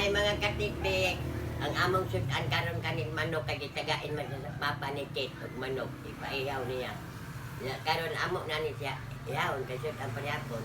Hi, mga katiktik. Ang among sudan karon kaning manok kay gitagain man sa papa ni Kate og manok ipaihaw niya. Ya, karon amo na ni siya ihawon kay sudan panihapon.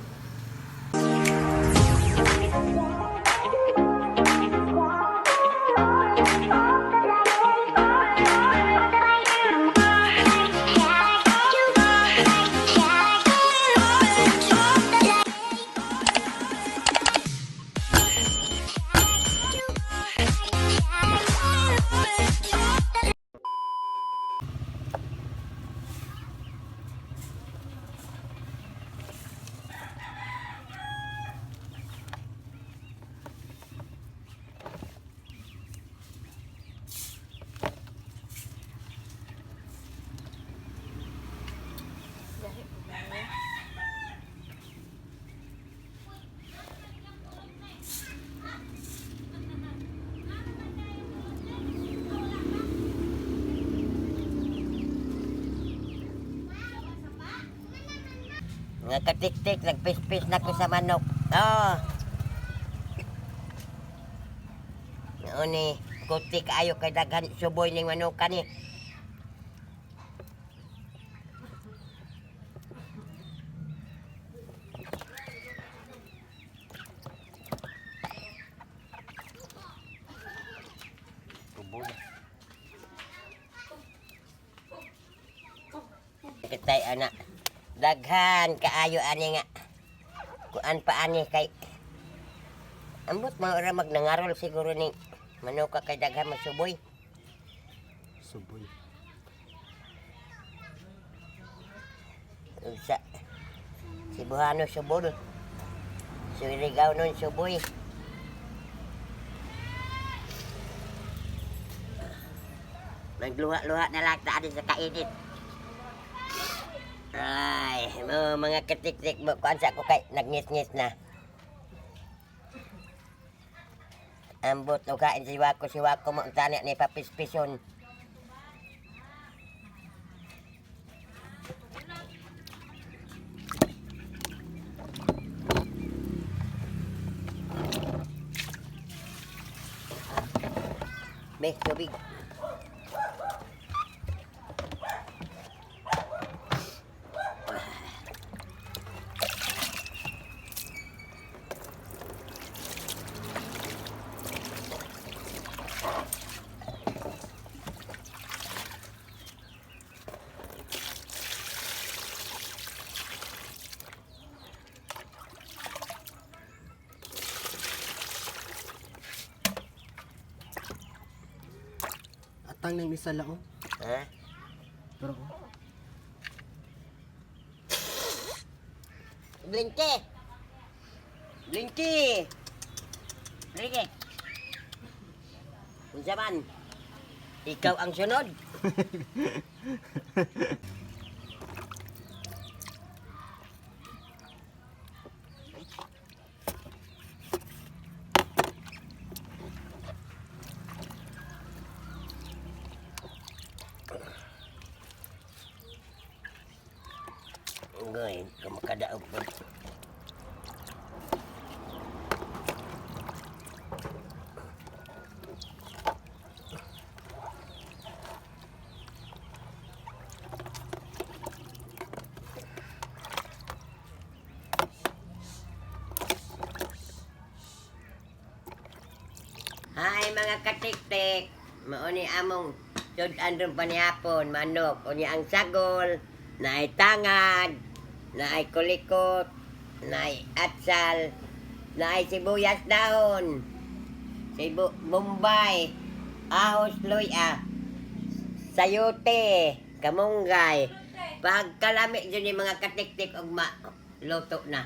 Mga katiktik, nagpispis na ko sa manok. Oh. Noon ni, kuti kaayo kay daghan suboy ning manukan ni. Suboy. Kitay ana. Daghan kaayo ani nga. Kuan pa ani kay ambot mga ora magnangarol siguro ni manuka kay daghan masuboy. Suboy. Ug sa Cebuano subol. Surigao nun suboy. Magluha-luha na lang ta sa kainit. Ay, mo mga katiktik mo kuan sa ako kay nagngis-ngis na. Ambot o kain si Wako mo ang tani ni papispison. May tubig. Atang nang isa lao. Ha? Pero oh. Blinky! Blinky! Blinky! Unsa man? Ikaw ang sunod. Ngoy, kumakadaog po. Hi, mga katiktik. Mauni among sudan ron panihapon, manok. Unya ang sagol, naay tangad, naay kulikot, naay atsal, naay sibuyas dahon, sibu bombay, ahos luya, sayote, kamunggay. Pagkalami dyan yung mga katiktik og luto na.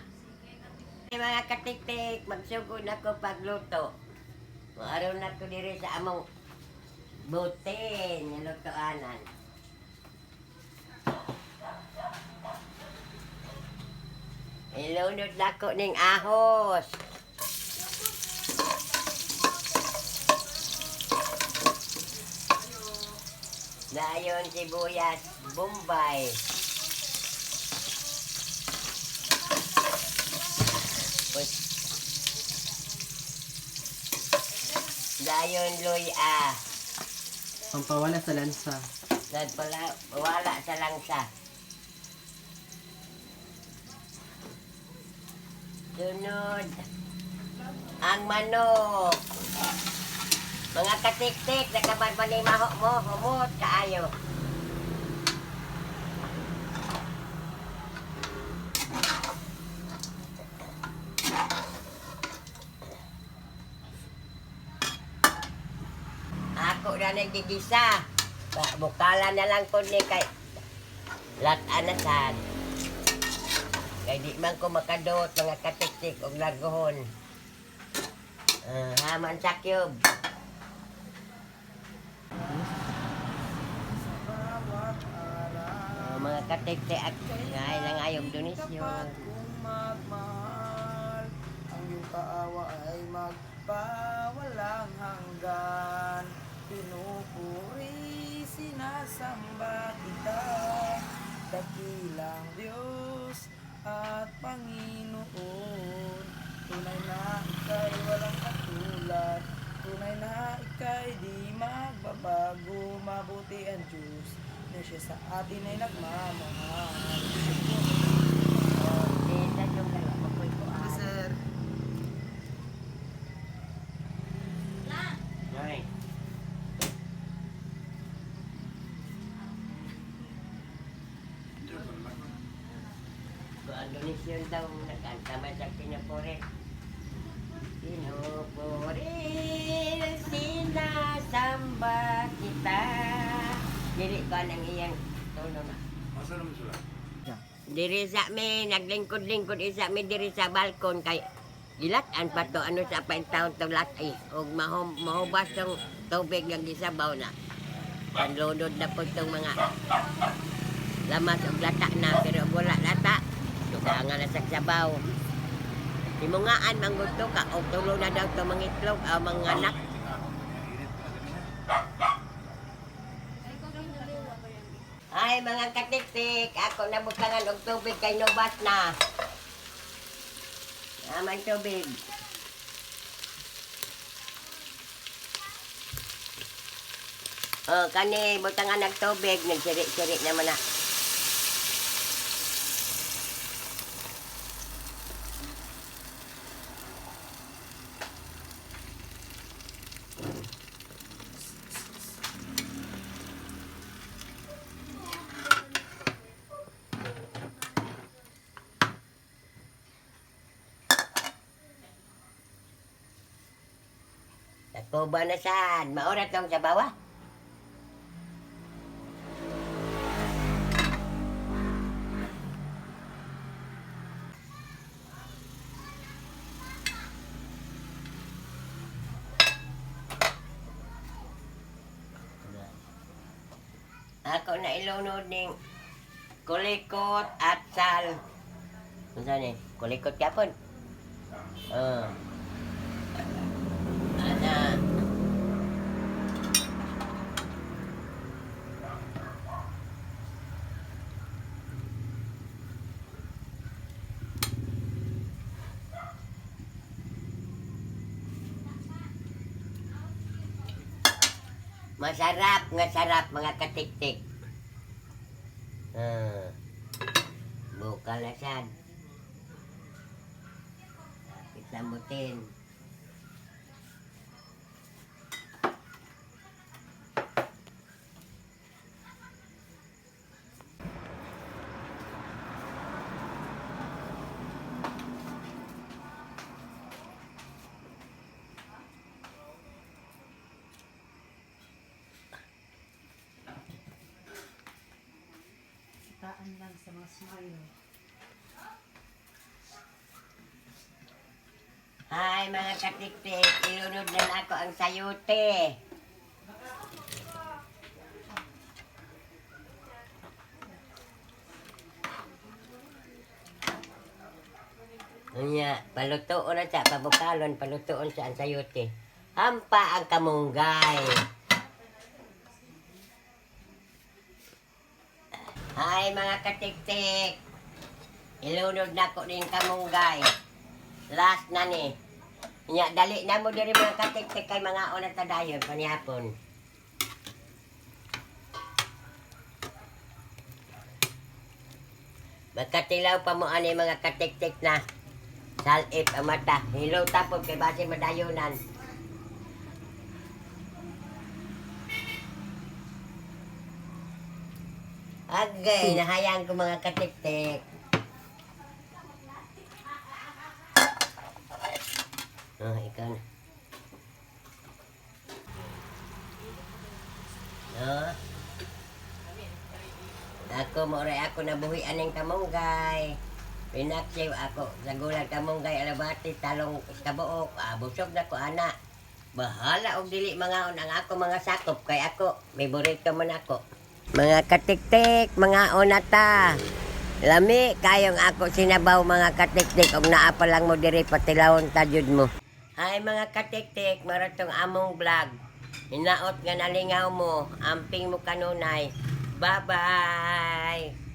Hey, mga katiktik, magsugod na ko pagluto. Maaraw na ko diri sa among butin nga lutoanan. Ilunod na ko ning ahos. Dayon sibuyas, Bombay. Pues, Dayon luya. Pampawala sa lansa. Nagpala, wala sa langsa. Sunod, ang manok. Mga katiktik, nakabarba ni maho mo, humot kaayo. Ako na nagigisa. Bukala na lang ko ni kay lataan na sad. Kay di man ko makadot mga katiktik og largohon. Haman sa cube. Mga katiktik at ngay lang ayong donisyon. Kung magmahal, ang iyong kaawa ay magpawalang hanggan. Pinupuri, sinasamba kita, dakilang Diyos at Panginoon. Tunay na ika'y walang katulad, tunay na ika'y di magbabago. Mabuti ang Diyos na siya sa atin ay nagmamahal. Di sa yung kaya makoy ko. Sir. Nay. Kung donisyon daw, nagkanta man sa pinapuri. Pinupuri, sinasamba kita. Dili ko ang iyang tono na. Asa naman sila? Diri sa mi, naglingkod-lingkod isa mi diri sa balkon kay gilatan pa to ano sa paintaon to lat ay og mahum, mahubas tong tubig nga gisabaw na. Panlunod na po tong mga lamas og lata na pero og wala lata dugangan na sa sabaw. Timungaan manggod to ka og tulo na daw to mga itlog o mga anak. Ay mga katiktik, ako nabutangan og tubig kay nubas na. Naman tubig. Oh, kani butangan ng tubig, nagsiri-siri naman na. Takuba na saan? Maura tong sa bawa? Ako na ilunod ning kulikot at sal. Unsa ni? Kulikot yapon. Oh. Ana. Masarap nga sarap mga katiktik. Ah. Bukal na sad. Kapit lambutin. Kitaan lang sa mga smile. Hi mga katiktik, ilunod na nako ang sayote. Unya, palutoon na siya, pabukalon, palutoon siya ang sayote. Hampa ang kamunggay. Hi mga katiktik. Ilunod na ko din kamunggay. Last na ni. Nya, dali na mo diri, mga katiktik, kay mga una ta dayon panihapon. Magkatilaw pa mo ani, mga katiktik, na salip ang mata. Hilaw tapon kay base madayonan. Agay, nahayaan ko, mga katiktik. Oh, ikaw na. No? Ako, more ako nabuhi aning kamunggay. Pinaksiw ako sa gulang kamunggay, alabati, talong kabuok. Ah, busog na ko, ana. Bahala og dili mangaon ang ako mga sakop kay ako, favorito man ako. Mga katiktik, mga onata. Lami kayong ako sinabaw, mga katiktik, og naa pa lang mo diri patilawon ta jud mo. Hi, mga katiktik, maratong among vlog. Hinaot nga nalingaw mo, amping mo kanunay. Bye-bye!